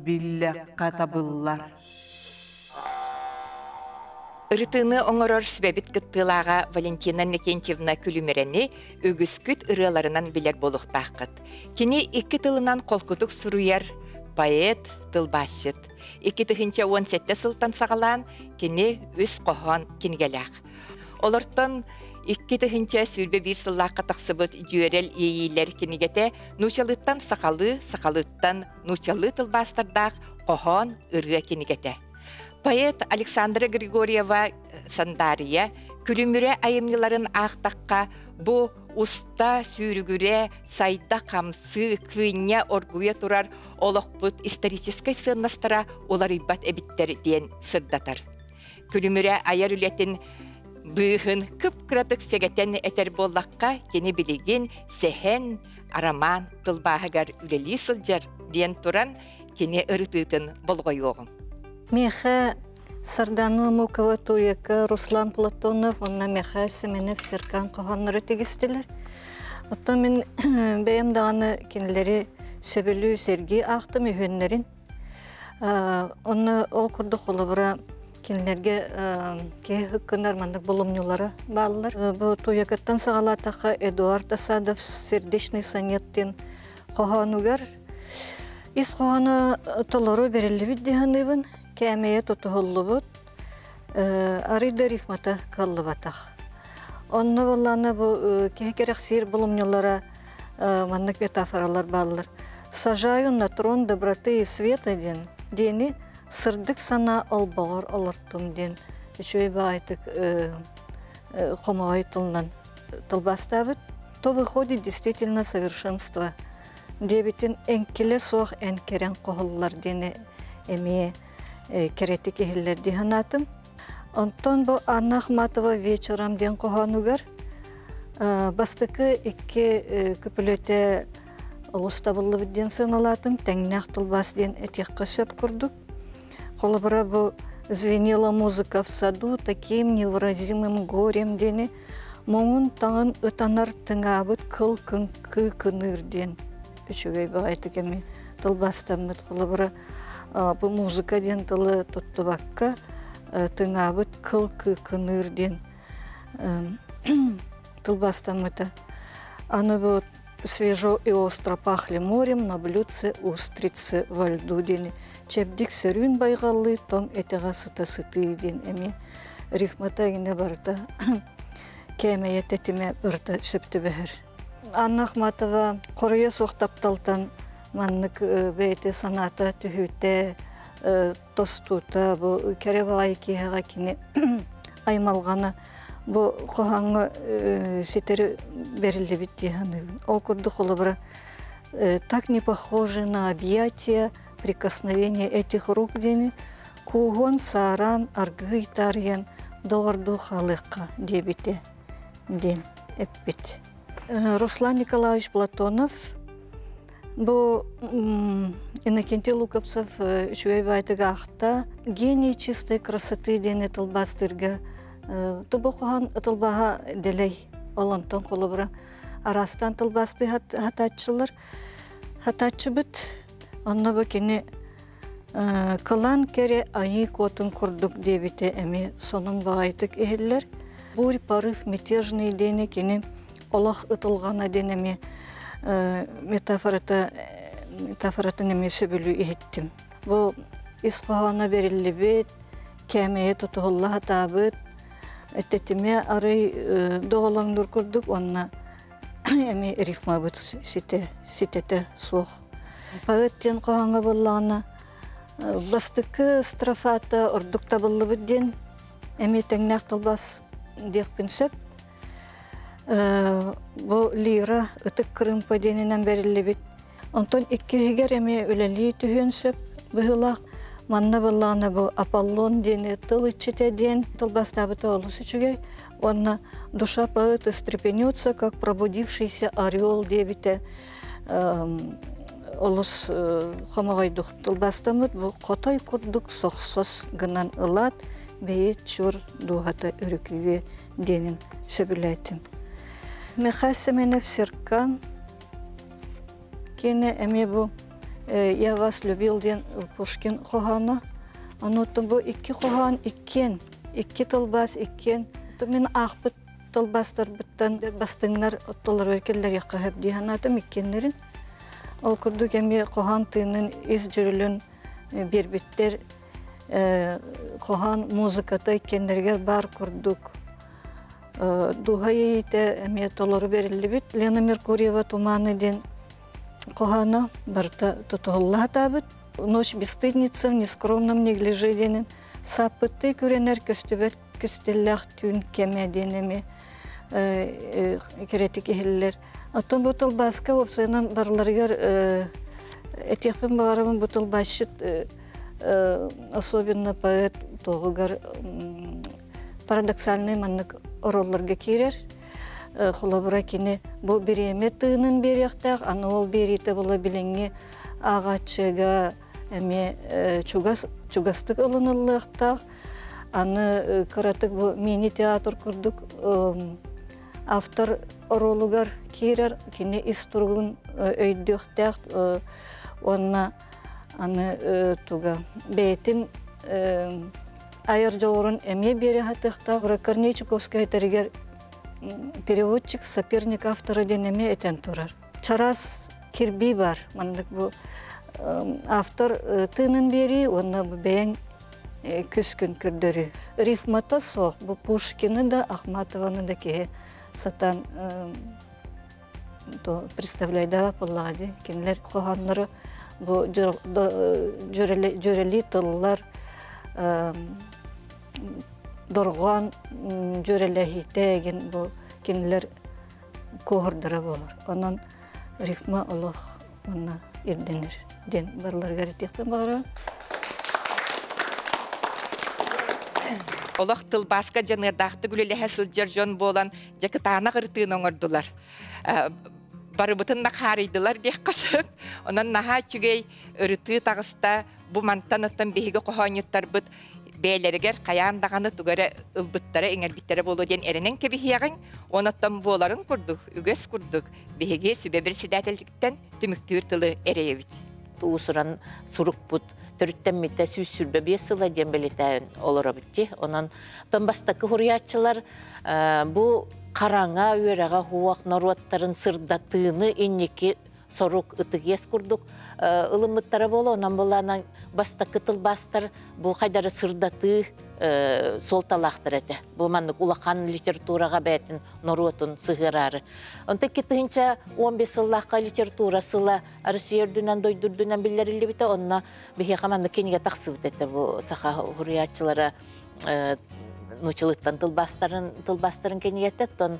биллэххэ табыллар. Ырытыыны оҥорор сүбэбит кыттыылааҕа Валентина Иннокентьевна Күлүмэрэни үгүскүт ырыаларынан билэр буолуохтааххыт. Кини икки тылынан холкутук суруйар поэт, тылбаасчыт. 2017 сылтан саҕалаан кини үс хоһоон кинигэлээх. Олортон 2021 сыллаахха тахсыбыт Дьүөрэл иэйиилэр кинигэтэ нуучалыттан сахалыы, сахалыттан нуучалыы тылбаастардаах хоһоон ырыа кинигэтэ. Поэт Александра Григорьева Сандаарыйа күлүмүрэ айымньыларын аахтахха бу уста, сүүрүгүрэ, сайда хамсыы, кыынньа оргуйа турар олохпут историческай сыаннастара уларыйбат эбиттэр диэн сырдатар. Күлүмүрэ айар үлэтин быыһын кып-кыратык сэгэтэн этэр буоллахха, кини билигин сэһэн, арамаан тылбааһыгар үлэлии сылдьар диэн туран, кини ырытыытын болҕойуоҕуҥ. Миэхэ Сардана Омукова Туйака, Руслан Платонов уонна Михаил Семенов Серкан хоһооннору тигистилэр. Оттон мин бэйэм даҕаны кинилэри сөбүлүү сэргии аахтым үһүөннэрин. Онно ол курдук холобура кинилэргэ киһи һыккынар маннык булумньулара бааллар. Бу Туйакаттан саҕалаатахха Эдуард Асадов «Сердечный сонет» диэн хоһоонугар ис хоһооно толору бэриллибит дии саныыбын. Кээмэйэ тутуһуллубут, арый да рифмата кыаллыбатах. Онно буоллаҕына бу киһи кэрэхсиир булумньулара маннык метафоралар бааллар. «Сажаю на трон доброты и света» диэн диэни сырдык санаа олбоҕор олортум диэн үчүгэй баҕайытык хомоҕой тылынан тылбаастаабыт. То выходит действительно совершенство диэбитин эҥкилэ суох эн кэрэн хоһуллар диэни эмиэ кэрэтик иһиллэр дии санаатым. Онтон бу Анна Ахматова «Вечером» диэн хоһоонугар бастакы икки күпүлүөтэ олус табыллыбыт диэн сыаналаатым, тэҥнээх тылбаас диэн этиэххэ сөп курдук. Холобура бу «Звенела музыка в саду таким невыразимым горем» диэни муҥун таҥын ытанар тыҥаабыт кыл кыыкыныыр диэн үчүгэй баҕайытык эми тылбаастаммыт. Холобура бу музыка диэн тылы туттубакка тыҥаабыт кыл кыыкыныыр диэн тылбаастаммыта. Аны бу свежо и остро пахли морем на блюдце устрицы во льду диэни чэбдик сөрүүн байҕаллыы тоҥ этэҕэ сыта сытыы диэн эмиэ рифмата иҥнэ барыта кээмэйэ тэтимэ барыта сөп түбэһэр. Анна Ахматова хоруйа суох тапталтан маннык бэйэтэ санаата түһүүтэ, тостуута бу кэрэ баҕайы киэһэҕэ кини аймалҕана бу хоһооҥҥо ситэри бэриллибит дии саныыбын. Ол курдук холобура так не похоже на объятия прикосновение этих рук диэни кууһуон саараан аргыый таарыйан доҕордуу хаалыахха диэбитэ диэн эппит. Руслан Николаевич Платонов бу Иннокентий Луковцев үчүгэй баайтык аахта «Гений чистой красоты» диэни тылбаастыырга тобу хоһоон тылбааһа дэлэй ол онтон холобура араастаан тылбаастыы хатааччылар хатааччыбыт онно бу кини кылаан кэрэ айыы куотун курдук диэбитэ эмиэ сонун баҕайытык иһиллэр бурь порыв мятежный диэни кини олох ытылҕана диэн эмиэ метафората метафоратын эмиэ сөбүлүү иһиттим бу ис хоһооно бэриллибит кээмэйэ тутуһулла сатаабыт тэтимэ арый доҕолоҥнуур курдук уонна эмиэ рифмабыт ситэ ситэтэ суох поэт диэн хоһооҥҥо буоллаҕына бастакы строфата ордук табыллыбыт диэн эмиэ тэҥнээх тылбаас диэхпин сөп бу лира ытык кырыымпа диэнинэн бэриллибит Онтон иккиһигэр эмиэ үлэлии түһүөн сөп быһыылаах. Манна буоллаҕына бу Аполлон диэни тыл иччитэ диэн тылбаастаабыта олус үчүгэй. Уонна душа поэта встрепенется, как пробудившийся орел диэбитэ олус хомоҕойдук тылбаастаммыт. Бу хотой курдук сохсос гынан ылаат, бэйи чур дууһата өрүкүйүө диэнин сөбүлээтим. Михаил Семенов Серкан Кини эмиэ бу «Я вас любил» диэн Пушкин хоһооно. Онуоттан бу икки хоһоон иккиэн, икки тылбаас иккиэн. Мин аахпыт тылбаастарбыттан бастыҥнар оттолоругар киллэриэххэ сөп дии санаатым иккиэннэрин. Ол курдук эмиэ хоһоон тыынын ис дьүрүлүн биэрбиттэр. Хоһоон музыката иккиэннэригэр баар курдук. Дууһа иэйиитэ эмиэ толору бэриллибит. Лена Меркурьева «Туманы» диэн хоһооно барыта тутуһулла сатаабыт. «Ночь бесстыдница в нескромном неглиже» диэнин сааппыттыы күрэнэр көстүбэт кистэллээх түүн кэмэ диэн эмиэ кэрэтик иһиллэр. Оттон бу тылбааска уопсайынан барыларыгар этиэхпин баҕарабын бу тылбаасчыт особенно поэт туоҕугар парадоксальнай маннык оруолларга киирэр. Холобура кини бу бириэмэ тыынын биэриэхтээх, аны ол биэриитэ була билиҥҥи ааҕааччыга эмиэ чугас чугастык ылыныллыахтаах. Аны кыратык бу мини-театр курдук автор оруолугар киирэр, кини ис туругун өйдүөхтээх уонна аны туга бэйэтин айар дьоҕурун эмиэ биэрэ сатыахтаах. Корней Чуковскай этэригэр переводчик соперник автора диэн эмиэ этэн турар. Чараас кирбии бар. Маннык бу автор тыынын биэрии уонна бу бэйэҥ күскүн көрдөрүү. Рифмата суох. Бу Пушкины да, Ахматованы да киһи сатаан то представляйдаба буоллаҕа дии. Кинилэр хоһоонноро бу дьүөрэлии тыллар дорҕоон дьүөрэлэһиитэ эгин бу кинилэр куоһурдара буолар. Онон рифма олох манна ирдэнэр диэн барыларыгар этиэхпин баҕарабын. Олох тылбааска дьаныардаахтык үлэлэһэ сылдьар дьон буолан, дьэ кытаанах ырытыыны оҥордулар. Барыбытын да хаарыйдылар диэххэ сөп. Онон наһаа үчүгэй ырытыы таҕыста. Бу мантан оттон биһиги хоһоонньуттарбыт бэйэлэригэр хайаан даҕаны тугу эрэ ылбыттара, иҥэрбиттэрэ буолуо диэн эрэнэн кэбиһиэҕиҥ. Онон буоларын курдук, үгэс курдук биһиги сүбэ председателиттэн түмүктүүр тылы эрэйэбит. Уусуран сурукпут төрүттэммитэ 125 сыла диэн бэлиэтээн олоробут дии. Онон тон бастакы хуруйааччылар бу хараҥа үөрэҕэ хуох норуоттарын сырдатыыны инники сорук ытыгиэс курдук ылыммыттара буолуо. Онон булаана бастакы тылбаастар бу хайдары сырдатыы суолталаахтар этэ. Бу маннык улахан литератураҕа бэйэтин норуотун сыһыараары. Онто 2015 сыллаахха литература сыла Россия үрдүнэн дойду үрдүнэн биллэриллибитэ. Онно биһиэхэ маннык кинигэ тахсыбыт этэ бу саха хуруйааччылара нуучалыттан тылбаастарын тылбаастарын кинигэтэ. Оттон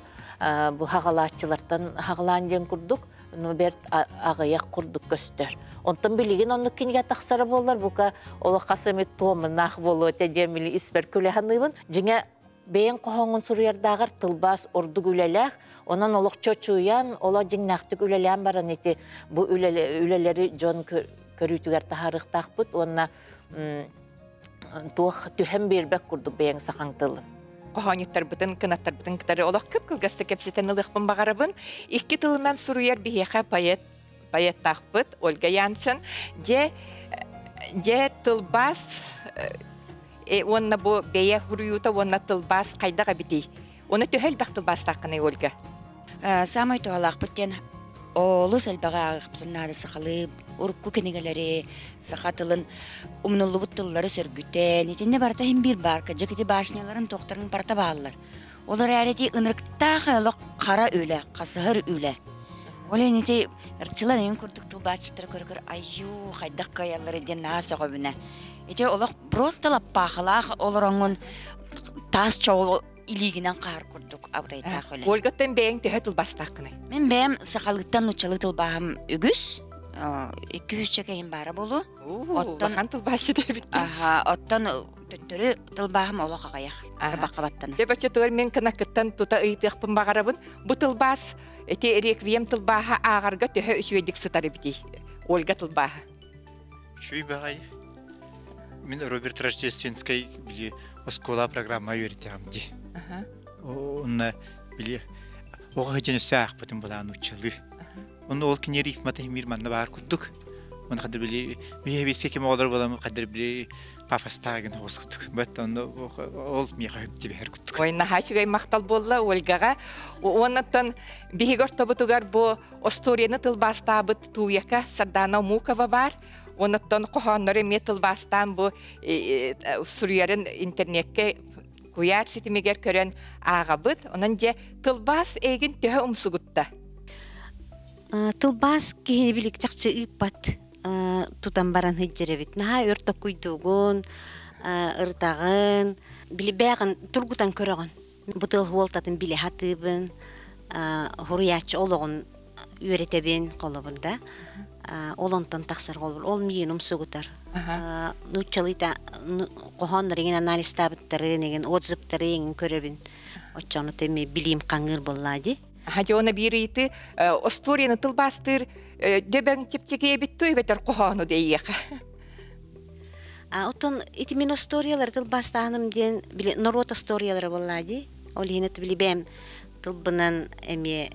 бу хаҕалааччылартан хаҕалаан диэн курдук бэрт аҕыйах курдук көстөр. Онтон билигин оннук кинигэ тахсара буоллар, бука олох хас эмит туомунаах буолуо этэ диэн били испэр күлэ саныыбын. Дьиҥэ бэйэҥ хоһооҥҥун суруйардааҕар тылбаас ордук үлэлээх, онон олох чочуйан, олох дьиҥнээхтик үлэлээн баран ити бу үлэлэри дьон көрүүтүгэр таһаарыахтаахпыт уонна туох түһэн биэрбэт курдук бэйэҥ сахаҥ тылын. Хоһоонньуттарбытын, кынаттарбытын кытары олох кып-кылгастык кэпсэтэн ылыахпын баҕарабын. Икки тылынан суруйар биһиэхэ поэт поэттаахпыт Ольга Янсен. Дьэ, дьэ тылбаас уонна бу бэйэ суруйуута уонна тылбаас хайдах эбитий? Уонна төһө элбэх тылбаастааххыный, Ольга? Саамай туһалаахпыт диэн олус элбэҕи ааҕыахпытын наада сахалыы урукку кинигэлэри, саха тылын умнуллубут тыллары сөргүтэн, итиннэ барыта иһин биир баар, кырдьык ити башняларын туохтарын барыта бааллар. Ол эрээри ити ынырыктаах олох хара үлэ, хасыһар үлэ. Ол иһин ити ырчылар эҥин курдук тылбаасчыттары көрө-көрө айуу хайдах кыайаллара диэн наһаа сөҕөбүнэ. Ити олох просто лаппаахылаах олороҥҥун таас чоҕу илиигинэн хаһар курдук абытайдаах үлэ. Ольгаттан бэйэҥ төһө тылбаастааххыный? Мин бэйэм сахалыыттан нууччалыы тылбааһым үгүс. 200 кэһин баара буолуо. Оттон тылбаасчыт эбит. Аха, оттон төттөрү тылбааһым олох аҕыйах. Арбахха баттана. Дьэ баччатыгар мин кынаккыттан тута ыйытыахпын баҕарабын. Бу тылбаас ити реквием тылбааһа ааҕарга төһө үчүгэйдик сытар эбитий? Ольга тылбааһа. Үчүгэй баҕайы. Мин Роберт Рождественскай били оскуола программа үөрэтиэҕим дии. Онно били оҕо сылдьан өссө аахпытым былаан нууччалыы. Онно ол кини рифмата мир манна баар курдук. Оны хадыр били биһи ким оҕолор буолан хадыр били пафостаагын оҕус курдук. Бат онно ол миэхэ хөптүбэһэр курдук. Ой, наһаа үчүгэй махтал буолла Ольгаҕа. Уоннаттан биһиги ортобутугар бу остуоруйаны тылбаастаабыт Тууяка Сардана Омукова баар. Онуттан хоһооннору эмиэ тылбаастаан бу суруйарын интернеккэ куйаар ситимигэр көрөн ааҕабыт. Онон дьэ тылбаас эйигин төһө умсугутта? Тылбаас киһини билик чахчы ыыппат тутан баран сылдьар эбит. Наһаа өр токкуйдуугун, ырытаҕын, били бэйэҕин тургутан көрөҕүн. Бу тыл суолтатын билэ сатыыбын, суруйааччы олоҕун үөрэтэбин холобур да. Ол онтон тахсар холобур. Ол миигин умсугутар. Нууччалыыта хоһооннор иҥин анализтаабыттарын, иҥин отзывтары иҥин көрөбүн. Оччону тэми билиим хаҥыыр буоллаа дии. Хадьона биир ыйыты остуоруйаны тылбаастыыр дөбөҥ чэпчэки эбит ту эбэтэр хоһоону дейиэхэ. Оттон ити мин историялары тылбаастааһыным диэн били норуот историялара буоллаа дии. Ол иһин били бэйэм тылбынан эмиэ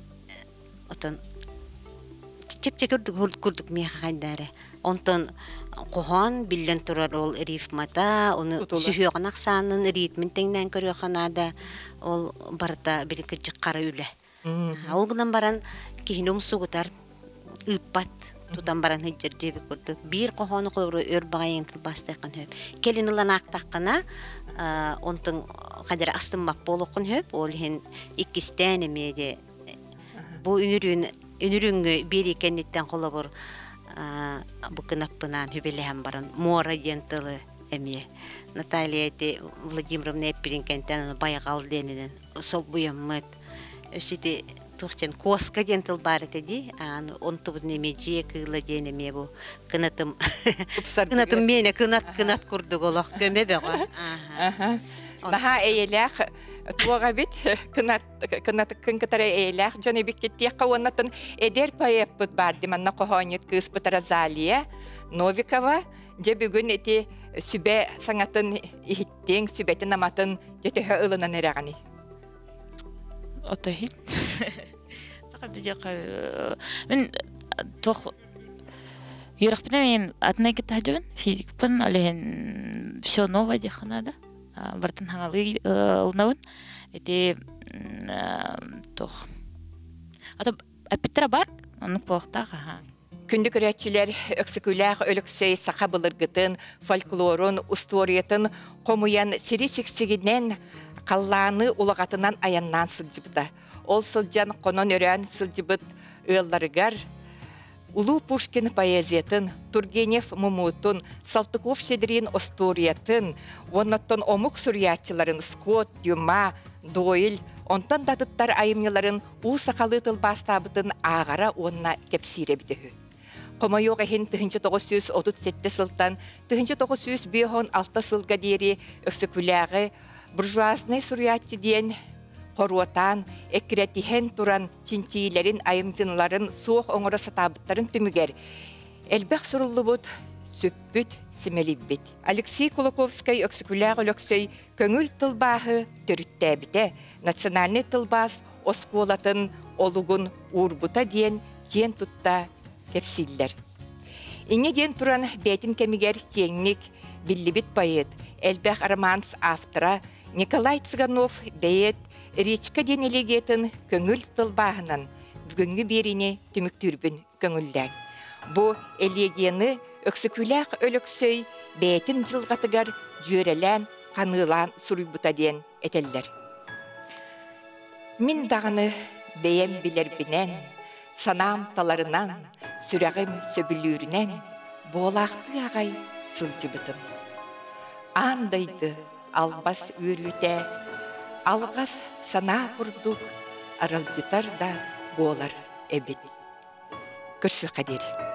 отон чэпчэки курдук миэхэ хайдаары. Онтон хоһоон биллэн турар ол рифмата, ону сүһүөҕүн ахсаанын ритмин тэҥнээн көрүөххэ наада. Ол барыта били кырдьык хара үлэ. Ол гынан баран киһини умсугутар, ыыппат, тутан баран сылдьар диэбит курдук. Биир хоһоону холобура өр баҕайын тылбаастыаххын сөп. Кэлин ылан аахтаххына, онтон хадара астыммат буолуоххун сөп. Ол иһин иккистээн эмиэ де бу үнүрүүн үнүрүүҥҥү биэрии кэнниттэн холобур бу кынаппынаан хүбэлэһэн баран муора диэн тылы эмиэ Наталья ити Владимировна эппитин кэнтэн байҕал диэнинэн солбуйаммыт өссө ити туох диэн куоска диэн тыл баар этэ дии аан онтубутун эмиэ дьиэ кыыла диэн эмиэ бу кынатым кынатым миэнэ кынат кынат курдук олох көмө бөҕө. Наһаа эйэлээх туох эбит кынат кынатыккын кытары эйэлээх дьон эбиккит диэххэ уоннатын эдэр поэппыт баар ди манна хоһоонньут кыыспыт Розалия Новикова дьэ бүгүн ити сүбэ саҥатын иһиттиҥ сүбэтин аматын дьэ төһө ылынан эрэҕиний? Отоһин. Мин туох үөрэхпинэн атын эйгэтэ сылдьабын физикпын ол иһин все новое диэххэ наада барытын хаҥалыы ылынабын ити туох ато эппиттэрэ баар оннук буолуохтаах аха. Күндү көрөөччүлэр, Өксөкүлээх Өлөксөй саха былыргытын, фольклорун, устуоруйатын хомуйан сири сиксигинэн, халлааны улаҕатынан айаннаан сылдьыбыта. Ол сылдьан хонон-өрөөн сылдьыбыт ыалларыгар Улуу Пушкин поэзиятын, Тургенев Мумутун, Салтыков-Щедрин остуоруйатын, уоннаттан омук суруйааччыларын Скотт, Дюма, Дойль, онтон да атыттар айымньыларын уу сахалыы тылбаастаабытын ааҕара уонна кэпсиирэ эбитэ үһү. Хомойуох иһин 1937 сылтан 1956 сылга диэри Өксөкүлээҕи буржуазнай суруйааччы диэн хоруотаан, эккирэтиһэн туран чинчийиилэрин, айымньыларын суох оҥоро сатаабыттарын түмүгэр элбэх суруллубут, сүппүт, симэлийбит. Алексей Кулаковскай Өксөкүлээх Өлөксөй көҥүл тылбааһы төрүттээбитэ, национальнай тылбаас оскуолатын олугун уурбута диэн киэн тутта кэпсииллэр. Инньэ диэн туран бэйэтин кэмигэр киэҥник биллибит поэт, элбэх романс автора Николай Цыганов бэйэт Речка диэн элегиятын көҥүл тылбааһынан бүгүҥҥү биэриини түмүктүүрбүн көҥүллээҥ. Бу элегияны Өксөкүлээх Өлөксөй бэйэтин дьылҕатыгар дьүөрэлээн, ханыылаан суруйбута диэн этэллэр. Мин даҕаны бэйэм билэрбинэн, санаам таларынан, сүрэҕим сөбүлүүрүнэн буолаахтыы аҕай сылдьыбытым. Аан дайды албас үөрүүтэ алҕас санаа курдук аралдьытар да буолар эбит. Көрсүөххэ диэри.